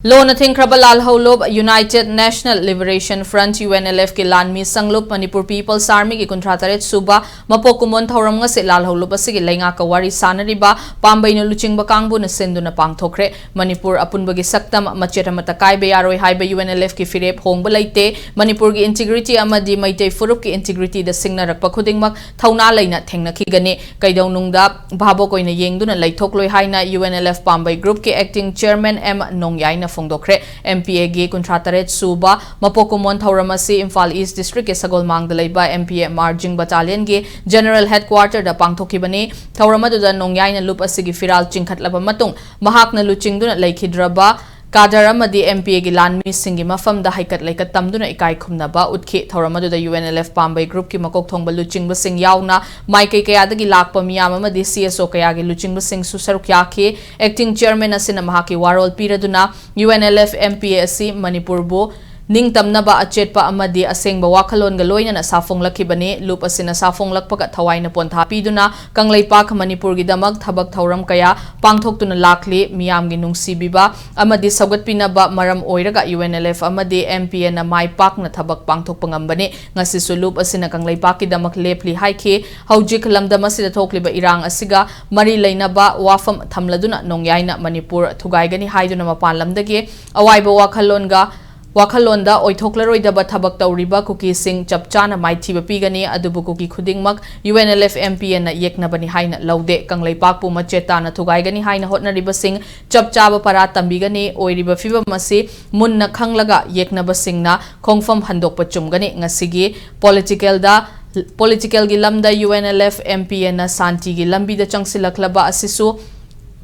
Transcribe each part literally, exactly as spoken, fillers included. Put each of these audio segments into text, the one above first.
ꯂꯣꯟꯅ ꯊꯤꯡꯈ꯭ꯔꯕ ꯂꯥꯜꯍꯧꯂꯨꯞ United National Liberation Front, UNLF ꯀꯤ ꯂꯥꯟꯃꯤ ꯁꯪꯂꯨꯞ ꯃꯅꯤꯄꯨꯔ People's Army ꯒꯤ ꯀꯨꯟꯊ꯭ꯔꯥ ꯇꯔꯦꯠ ꯁꯨꯕ ꯃꯄꯣꯛ ꯀꯨꯝꯑꯣꯟ ꯊꯧꯔꯝ ꯉꯁꯤ ꯂꯥꯜꯍꯧꯂꯨꯞ ꯑꯁꯤꯒꯤ ꯂꯩꯉꯥꯛꯀ ꯋꯥꯔꯤ ꯁꯥꯅꯔꯤꯕ ꯄꯥꯝꯕꯩꯅ ꯂꯨꯆꯤꯡꯕ ꯀꯥꯡꯕꯨꯅ ꯁꯤꯟꯗꯨꯅ ꯄꯥꯡꯊꯣꯛꯈ꯭ꯔꯦ꯫ ꯃꯅꯤꯄꯨꯔ ꯑꯄꯨꯟꯕꯒꯤ ꯁꯛꯇꯝ ꯃꯆꯦꯠ ꯑꯃꯠꯇ ꯀꯥꯏꯕ ꯌꯥꯔꯣꯏ ꯍꯥꯏꯕ UNLF ꯀꯤ ꯐꯤꯔꯦꯞ ꯍꯣꯡꯕ ꯂꯩꯇꯦ꯫ ꯃꯅꯤꯄꯨꯔꯒꯤ integrity ꯑꯃꯗꯤ ꯃꯩꯇꯩ ꯐꯨꯔꯨꯞꯀꯤ integrity ꯗ ꯁꯤꯡꯅꯔꯛꯄ ꯈꯨꯗꯤꯡꯃꯛ ꯊꯧꯅꯥ ꯂꯩꯅ ꯊꯦꯡꯅꯈꯤꯒꯅꯤ꯫ ꯀꯩꯗꯧꯅꯨꯡꯗ ꯚꯥꯕꯣꯛ ꯑꯣꯏꯅ ꯌꯦꯡꯗꯨꯅ ꯂꯩꯊꯣꯛꯂꯣꯏ ꯍꯥꯏꯅ UNLF ꯄꯥꯝꯕꯩ group ꯀꯤ acting chairman ꯑꯦꯝ ꯅꯣꯡꯌꯥꯏꯅ ꯐꯣꯡꯗꯣꯛꯈ꯭ꯔꯦ꯫ MPA ꯒꯤ ꯀꯨꯟꯊ꯭ꯔꯥ ꯇꯔꯦꯠ ꯁꯨꯕ ꯃꯄꯣꯛ ꯀꯨꯝꯑꯣꯟ ꯊꯧꯔꯝ ꯑꯁꯤ ꯏꯝꯐꯥꯜ East District ꯀꯤ ꯁꯒꯣꯜꯃꯥꯡꯗ ꯂꯩꯕ MPA Marjing Battalion ꯒꯤ General Headquarter ꯗ ꯄꯥꯡꯊꯣꯛꯈꯤꯕꯅꯤ꯫ ꯊꯧꯔꯝ ꯑꯗꯨꯗ ꯅꯣꯡꯌꯥꯏꯅ ꯂꯨꯞ ꯑꯁꯤꯒꯤ ꯐꯤꯔꯥꯜ ꯆꯤꯡꯈꯠꯂꯕ ꯃꯇꯨꯡ ꯃꯍꯥꯛꯅ ꯂꯨꯆꯤꯡꯗꯨꯅ ꯂꯩꯈꯤꯗ꯭ꯔꯕ ꯀꯥꯗꯔ ꯑꯃꯗꯤ MPA ꯒꯤ ꯂꯥꯟꯃꯤꯁꯤꯡꯒꯤ ꯃꯐꯝꯗ ꯍꯩꯀꯠ ꯂꯩꯀꯠ ꯇꯝꯗꯨꯅ ꯏꯀꯥꯏ ꯈꯨꯝꯅꯕ ꯎꯠꯈꯤ꯫ ꯊꯧꯔꯝ ꯑꯗꯨꯗ UNLF ꯄꯥꯝꯕꯩ group ꯀꯤ ꯃꯀꯣꯛ ꯊꯣꯡꯕ ꯂꯨꯆꯤꯡꯕꯁꯤꯡ ꯌꯥꯎꯅ ꯃꯥꯏꯀꯩ ꯀꯌꯥꯗꯒꯤ ꯂꯥꯛꯄ ꯃꯤꯌꯥꯝ ꯑꯃꯗꯤ CSO ꯀꯌꯥꯒꯤ ꯂꯨꯆꯤꯡꯕꯁꯤꯡꯁꯨ ꯁꯔꯨꯛ ꯌꯥꯈꯤ꯫ Acting chairman ꯑꯁꯤꯅ ꯃꯍꯥꯛꯀꯤ ꯋꯥꯔꯣꯜ ꯄꯤꯔꯗꯨꯅ UNLF MPA ꯑꯁꯤ ꯃꯅꯤꯄꯨꯔꯕꯨ ꯅꯤꯡꯇꯝꯅꯕ ꯑꯆꯦꯠꯄ ꯑꯃꯗꯤ ꯑꯁꯦꯡꯕ ꯋꯥꯈꯜꯂꯣꯟꯒ ꯂꯣꯏꯅꯅ ꯁꯥꯐꯣꯡꯂꯛꯈꯤꯕꯅꯤ꯫ ꯂꯨꯞ ꯑꯁꯤꯅ ꯁꯥꯐꯣꯡꯂꯛꯄꯒ ꯊꯋꯥꯏꯅ ꯄꯣꯟꯊꯥ ꯄꯤꯗꯨꯅ ꯀꯪꯂꯩꯄꯥꯛ ꯃꯅꯤꯄꯨꯔꯒꯤꯗꯃꯛ ꯊꯕꯛ ꯊꯧꯔꯝ ꯀꯌꯥ ꯄꯥꯡꯊꯣꯛꯇꯨꯅ ꯂꯥꯛꯂꯤ꯫ ꯃꯤꯌꯥꯝꯒꯤ ꯅꯨꯡꯁꯤꯕꯤꯕ ꯑꯃꯗꯤ ꯁꯧꯒꯠꯄꯤꯅꯕ ꯃꯔꯝ ꯑꯣꯏꯔꯒ UNLF ꯑꯃꯗꯤ MPA ꯅ ꯃꯥꯏ ꯄꯥꯛꯅ ꯊꯕꯛ ꯄꯥꯡꯊꯣꯛꯄ ꯉꯝꯕꯅꯤ꯫ ꯉꯁꯤꯁꯨ ꯂꯨꯞ ꯑꯁꯤꯅ ꯀꯪꯂꯩꯄꯥꯛꯀꯤꯗꯃꯛ ꯂꯦꯞꯂꯤ ꯍꯥꯏꯈꯤ꯫ ꯍꯧꯖꯤꯛ ꯂꯝꯗꯝ ꯑꯁꯤꯗ ꯊꯣꯛꯂꯤꯕ ꯏꯔꯥꯡ ꯑꯁꯤꯒ ꯃꯔꯤ ꯂꯩꯅꯕ ꯋꯥꯐꯝ ꯊꯝꯂꯗꯨꯅ ꯅꯣꯡꯌꯥꯏꯅ ꯃꯅꯤꯄꯨꯔ ꯊꯨꯒꯥꯏꯒꯅꯤ ꯍꯥꯏꯗꯨꯅ ꯃꯄꯥꯟ ꯂꯝꯗꯒꯤ ꯑꯋꯥꯏꯕ ꯋꯥꯈꯜꯂꯣꯟꯒ ꯋꯥꯈꯜꯂꯣꯟꯗ ꯑꯣꯏꯊꯣꯛꯂꯔꯣꯏꯗꯕ ꯊꯕꯛ ꯇꯧꯔꯤꯕ ꯀꯨꯀꯤꯁꯤꯡ ꯆꯞ ꯆꯥꯅ ꯃꯥꯏꯊꯤꯕ ꯄꯤꯒꯅꯤ꯫ ꯑꯗꯨꯕꯨ ꯀꯨꯀꯤ ꯈꯨꯗꯤꯡꯃꯛ UNLF MPA ꯅ ꯌꯦꯛꯅꯕꯅꯤ ꯍꯥꯏꯅ ꯂꯧꯗꯦ꯫ ꯀꯪꯂꯩꯄꯥꯛꯄꯨ ꯃꯆꯦꯠ ꯇꯥꯅ ꯊꯨꯒꯥꯏꯒꯅꯤ ꯍꯥꯏꯅ ꯍꯣꯠꯅꯔꯤꯕꯁꯤꯡ ꯆꯞ ꯆꯥꯕ ꯄꯔꯥ ꯇꯝꯕꯤꯒꯅꯤ꯫ ꯑꯣꯏꯔꯤꯕ ꯐꯤꯕꯝ ꯑꯁꯤ ꯃꯨꯟꯅ ꯈꯪꯂꯒ ꯌꯦꯛꯅꯕꯁꯤꯡꯅ ꯈꯣꯡꯐꯝ ꯍꯟꯗꯣꯛꯄ ꯆꯨꯝꯒꯅꯤ꯫ ꯉꯁꯤꯒꯤ political ꯗ, political ꯒꯤ ꯂꯝꯗ UNLF MPA ꯅ ꯁꯥꯟꯇꯤꯒꯤ ꯂꯝꯕꯤꯗ ꯆꯪꯁꯤꯜꯂꯛꯂꯕ ꯑꯁꯤꯁꯨ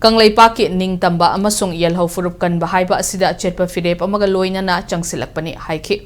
ꯀꯪꯂꯩꯄꯥꯛꯀꯤ ꯅꯤꯡꯇꯝꯕ ꯑꯃꯁꯨꯡ ꯌꯦꯜꯍꯧ ꯐꯨꯔꯨꯞ ꯀꯟꯕ ꯍꯥꯏꯕ ꯑꯁꯤꯗ ꯑꯆꯦꯠꯄ ꯐꯤꯔꯦꯞ ꯑꯃꯒ ꯂꯣꯏꯅꯅ ꯆꯪꯁꯤꯜꯂꯛꯄꯅꯤ ꯍꯥꯏꯈꯤ꯫